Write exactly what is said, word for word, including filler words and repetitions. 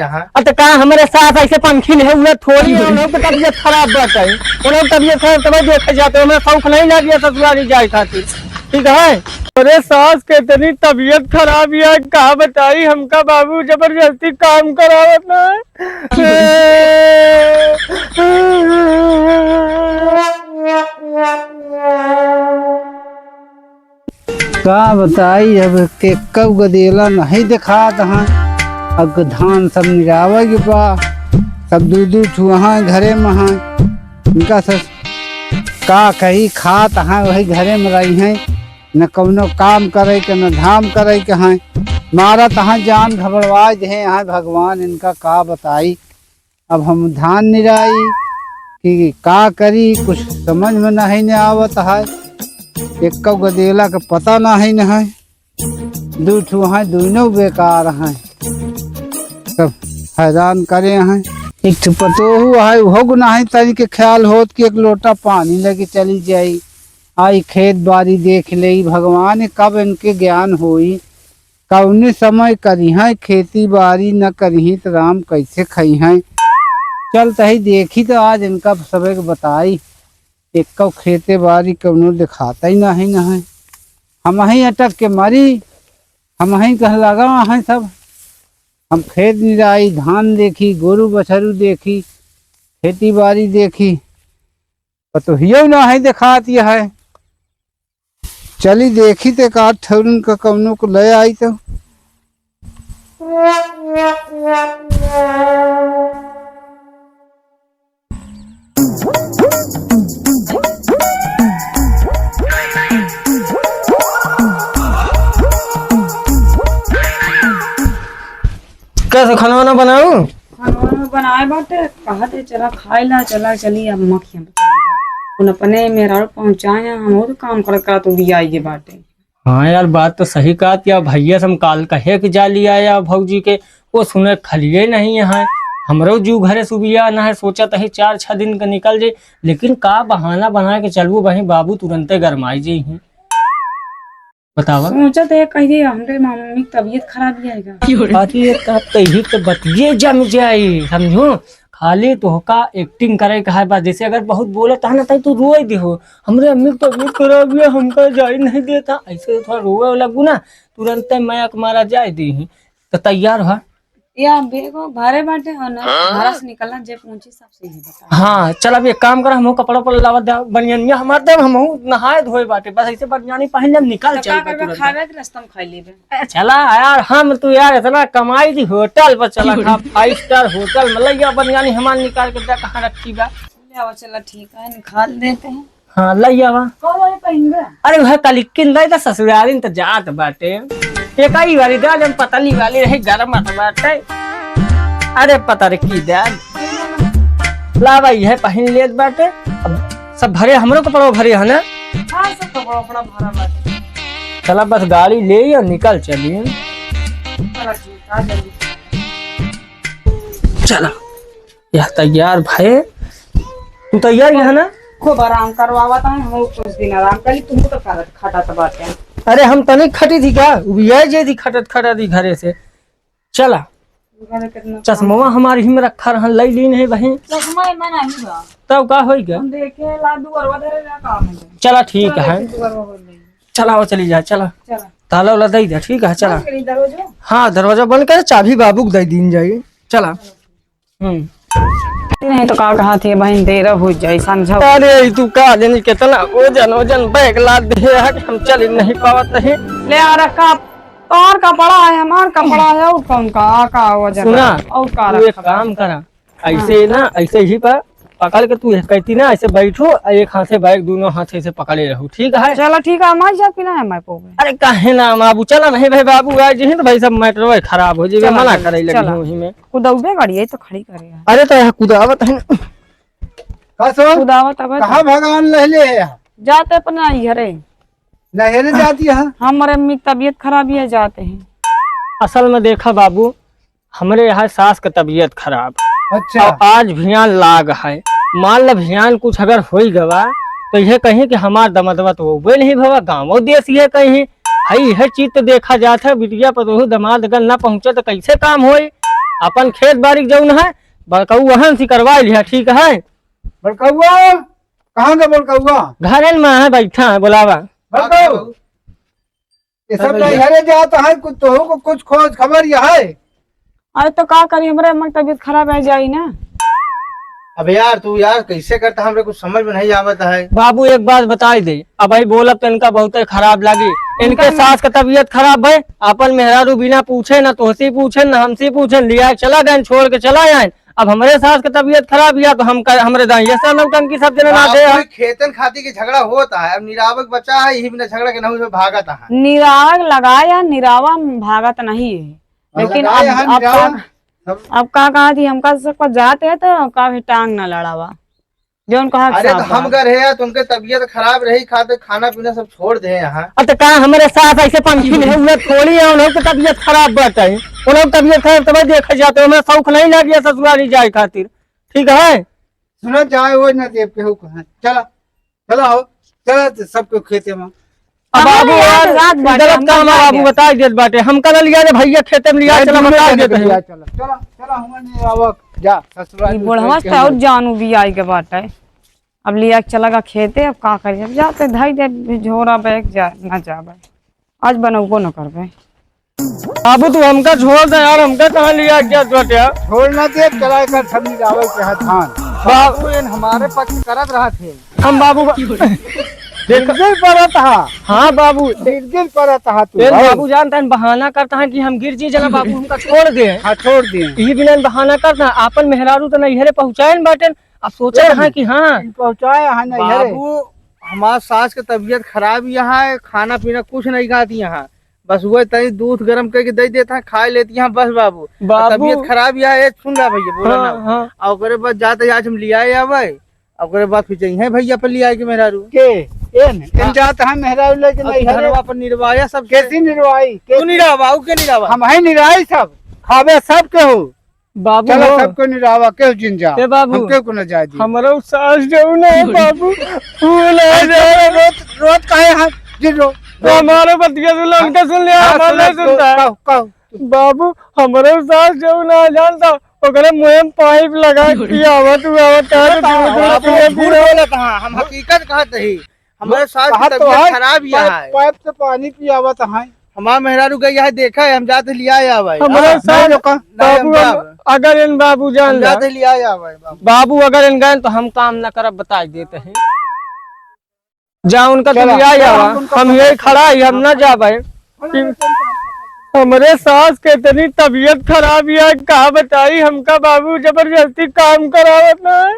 यहाँ। अ, तो का हमरे सास ऐसे पंखी ले हुए थोड़ी है, उन्हों के तबियत खराब बाटे। उन्हों के तबियत खराब तब देखे जाते, हमें शौक नहीं लगे ससुरारी जाए खातिर। ठीक है? अरे सास के इतनी तबियत खराब है, का बताई हमका बाबू जबरदस्ती काम करावत ना है। का बताई, अब के कऊ गदेला नहीं दिखात हैं। अब धान सब निरावे के बा, सब दू दू ठू हैं घरे में हैं। इनका सब का कही, खात हैं वही घरे में रही हैं, न कौनो काम करे के न धाम करे के हैं। मारत हैं जान घबड़वा दे हैं भगवान, इनका का बताई। अब हम धान निराई कि का करी, कुछ समझ में नहीं न आवत है। एक्को गदेला के पता नहीं न है। दू ठो हैं, दोनों बेकार हैं, सब हैरान करे हैं। एक ठो पतोहू है, उहो गुनाही तरी के ख्याल होत कि एक लोटा पानी लेके चली जाई, आई खेत बाड़ी देख लेई। भगवान कब इनके ज्ञान होई, कौने समय करिहैं खेती बाड़ी, न करिहीं त राम कैसे खइहैं। चल तही देखी त आज इनका सबे के बताई, एक्को खेते बाड़ी कौनो दिखाता ही नहीं न है। हमहीं अटक के मरी, हमहीं कह लगा हैं सब। हम खेत निराई, धान देखी, गोरू बछरू देखी, खेती बाड़ी देखी, पतोहियो ना है देखात यह है। चली देखी ते का ठौरन का कौनो को ले आई तो। कैसे खाना वाना बनाऊं? खाना वाना बनाए बाटे, कहत है, "चला खाए ला, चला, चली, अब मखिया में चली जा।" उन अपने मेहरारू पहुंचाए हैं, हम और काम करत करत उबियाई गे बाटे। हाँ यार, बात तो सही कहत या भैया से हम काल कहे के जाली आया भौजी के, वो सुने खलिए नहीं है। हमरो जू घरे सुबिया ना है, सोचत है चार छह दिन के निकल जाए, लेकिन का बहाना बना के चलबू बही, बाबू तुरंते गरमाई जाई हैं। बतावा। सोचत है कहिए हमरे मम्मी की तबीयत खराब ही आएगा। अरे ये का तही तो बतिये जम जाई, समझो। खाली तोहका acting करे के है बस। जैसे अगर बहुत बोलत है ना, तई तू रोए दे हो, "हमरे अम्मी की तबीयत खराब है, हमका जाई नहीं देता।" ऐसे थोड़ा रोए लगू ना, तुरंते मैं अक मारा जाए दी ही। तो तैयार हो। या बेगो भारे बाटे हो ना, हाँ? घरा से निकलना जे पूछी सबसे ही बता। हाँ, चल अब एक काम कर, हमहू कपड़ा उपड़ा लावा दे, बनियानिया हमार दे, हमहू नहाए धोए बाटे, बस ऐसे बनियानी पहन ले, निकल तो चल का बे करबे, तुरंत। खावे के रास्ता में खाई लेबे। ए, चला यार, हम तू यार इतना कमाई दी, होटल पर चला खा, five star होटल में लइया बनियानी हमार निकाल के दे, कहाँ रखी बा? ले आओ, चला ठीक है, निकाल देते हैं। हाँ, लइया बा। कौन वाले पहनबे? अरे वह कलिकिन दे तो ससुरालिन तो जात बाटे। एक ही वाली दे, जब पतली वाली रही, गरम मत बाटे। अरे पतरकी दे। ला भाई, यह पहन लेत बाटे। अब सब भरे, हमरो कपड़ा भरे है ना? हाँ, सब कपड़ा उपड़ा भरा बाटे। चला बस गाड़ी ले और निकल चली। चला ठीक, आ जल्दी। चला, यह तैयार भए। तू तैयार यहाँ ना? खूब आराम करवावत है, हम कुछ दिन आराम करी, तुम तो खटत, खटत बाटे। अरे हम तनिक खटी थी का? उबिया जे थी खटत, खटत ही घरे से। चला। घरे कितना चश्मवा हमार ही में रखा रहन, लई लीन है बहिन। चश्मा एमा नहीं बा। तब का होई का? हम देखे ला दुअरवा धरे ला काम है। चला ठीक चला है। देखी दुअरवा हो गई। चला वो चली जा, चला। चला। ताला वाला दे दे, ठीक है, चला। बंद करी दरवाजा? हाँ, दरवाजा बंद कर, चाबी बाबू को दे दीन जाई। चला। हम्म। नहीं तो का कहा थी बहिन, देर हो जाई, समझा। अरे, ई तू का जानी कितना ओजन, ओजन बैग लाद दे है कि हम चल नहीं पावत है। ले आ रखा, तोहर कपड़ा है, हमार कपड़ा है, और कौन का, आ का वजन सुना, है? और का तू एक रखा बा? काम करा, ऐसे हाँ। ना, ऐसे ही पर पकड़ के तू कहती ना, ऐसे बैठो, और एक हाथ से बैग, दोनों हाथ से पकड़े रहो, ठीक है? चलो ठीक है, हम आई जाब कि ना हम आई पाओगे? अरे काहे ना हम आबू, चला नहीं भाई, बाबू आ जी तो भाई सब मैटर खराब हो जाए, चला, मना चला, करे लगी चला। हूँ वही में। कुदौबे गाड़ी है तो खड़ी करे है। अरे तो यहाँ कुदावत है ना। का सो? कुदावत अब कहाँ भगवान लहले है? जाते अपना घरे। नहरे जाती है? हमारे अम्मी की तबीयत खराब ही है, जाते हैं। असल में देखा बाबू, हमरे यहाँ सास का तबीयत खराब। अच्छा। और आज भियान लाग है। मान ल भियान कुछ अगर होई गवा, तो यह कहीं कि हमार दमदवा तो वो नहीं भवा, गाँवो देश ये कहीं। हई यह चीज तो देखा जात है, बिटिया पर तो दमाद अगर ना पहुँचे तो कैसे काम होई? अपन खेत बारी जौन है, बड़कऊ वहन से करवा लिहा, ठीक है? बड़कउआ, कहाँ का बड़कउआ? घरे में है, बैठा है, बोलावा। बड़कऊ, ये सब अरे नैहरे जात है, कुछ तोहू को कुछ खोज खबर यह है? अरे तो का करी, हमरे अम्मा की तबीयत खराब है, जाई ना। अब यार, तू यार कैसे करता, हमरे कुछ समझ में नहीं आवत है। बाबू, एक बात बताई दे, अब भाई बोलब तो इनका बहुत खराब लागी। इनके इनका सास का तबीयत खराब है, अपन मेहरारू बिना पूछे, ना तोहसे पूछे, ना हमसे पूछे, लिया के चला गए, छोड़ के चला आए। अब हमरे सास का तबीयत खराब हिया तो हम कर, हमरे दाई ये सब नौटंकी सब जने ना बाबू, दे। ये खेतन खाती के झगड़ा होता है, अब निरावक बचा है, यही बिना झगड़ा के नहीं भागत है। निरावक लगाए या निरावा भागत नहीं है, लेकिन लगाए अब, हैं अब निरावा। का, अब का कहा थी, हमका सबको जाते हैं तो का भी टांग ना लड़ावा, जो उनको हक अरे तो साफ हम बा। घर है यार, तुमके तबीयत खराब रही, खाते खाना पीना सब छोड़ दे यहाँ। अरे तो का हमरे सास ऐसे पंखी में हुए थोड़ी है, उन्हों की तबीयत खराब बाटे, उन्हों की तबीयत खराब तब देखे जाते, हमें शौक नहीं लग गया ससुरारी जाए खातिर, ठीक है? सुना जाए वो ना देव केहू कहाँ, चला, चला हो, चला तो सबके खेते में। अब हमरे बाबू यार यार, रात बाटे, गलत हमका काम है जाए बाबू, दे। बताई देत बाटे। हमका ना लिया रे भैया, खेते में लिया, भाई, चला, दूनो बताई जने देत के हैं। लिया, चला, चला, चला, हुआ नहीं आवक, जा, ससुराल ई में बुढ़वा छोड़ के से और हम जानू भी आई के बाटे। अब लिया के चला गा खेते, अब का करी, अब जाते धई दे झोरा बैग, जा, ना जाबे, आज बनौबो न करबे। बाबू, तू हमका छोड़ दे यार, हमका कहाँ लिया क्या बाटे यार? छोड़ ना दे, चला कर सब निरावल के हाथ धान। बाबू, एन हमारे पक्ष करत रहत है। हम बाबू बा-, देख। गिरगिल परत हा। हाँ बाबू। गिरगिल परत हा तू, ए भाई। बाबू जानता है, बहाना करता है कि हम गिर जी जना बाबू, हमका छोड़ दे। हाँ, छोड़ दे। यही बिना बहाना करता है, आपन मेहरारू तो नहीं हेरे पहुँचाए न बाटेन। अब सोचत ए, है कि हाँ। पहुँचाए है नहीं हेरे। बाबू, हमार सास के तबीयत खराब यहाँ है, खाना पीना कुछ नहीं खाती यहाँ। बस वही तनी दूध गरम करके दे देता है, खा लेती हैं बस बाबू। बाबू। तबीयत खराब या है, सुन रहा भैया, बोला हाँ, ना। हाँ। और ओकरे बाद जाते आज हम लियाए आवे, और ओकरे बाद फिर जइहे भैया पर लियाए के मेहरारू। के? एन, एन हाँ। जात है मेहरारू लेके अब नहीं हरे। घरवा पर निरवाया सब। कैसी निरवाई? के तू निरवा, ऊ के निरवा? हम है निराई सब, खावे सब केहू। बाबू चला, हो। सबको निरावा, केहू जिन जा। ए बाबू, हम केहू को न जाए दी। हमरो सास जौन है बाबू, ऊ ना अरे जाए। रोत, रोत काहे हाथ जिन रो? तो हमारे बतिया सुन ले, उनका सुन ले, हाँ, हमारा सुनो, नहीं सुनता है। कहो, कहो। बाबू, हमरो सास जौन ना जानता, ओकरे मुंह में पाइप लगा के पियावत हुआ, बता दो, बाबू, झूठ बोलत हाँ, हम हकीकत कहत रही। हमरे सास की कहा तो तबीयत है, खराब ही पाइप, है। पाइप से पानी पियावत है। हमार मेहरारू गई है, देखा है, हम जाते लिया आवे। हमरे हाँ, सास नहीं, लोग का नहीं, हम बाबू, हम, जाब। अगर इन बाबू जान हम ला। जाते लिया आवे, बाबू। बाबू, अगर इन गए तो हम काम ना करब, बताई देते हैं। जा उनका तू चला, लिया चला, आवा, उनका हम पकड़ यही के खड़ा ही, हम ना जाबे। हमरे सास के इतनी तबीयत खराब है, का बताई हमका बाबू, जबरदस्ती काम करावत ना है।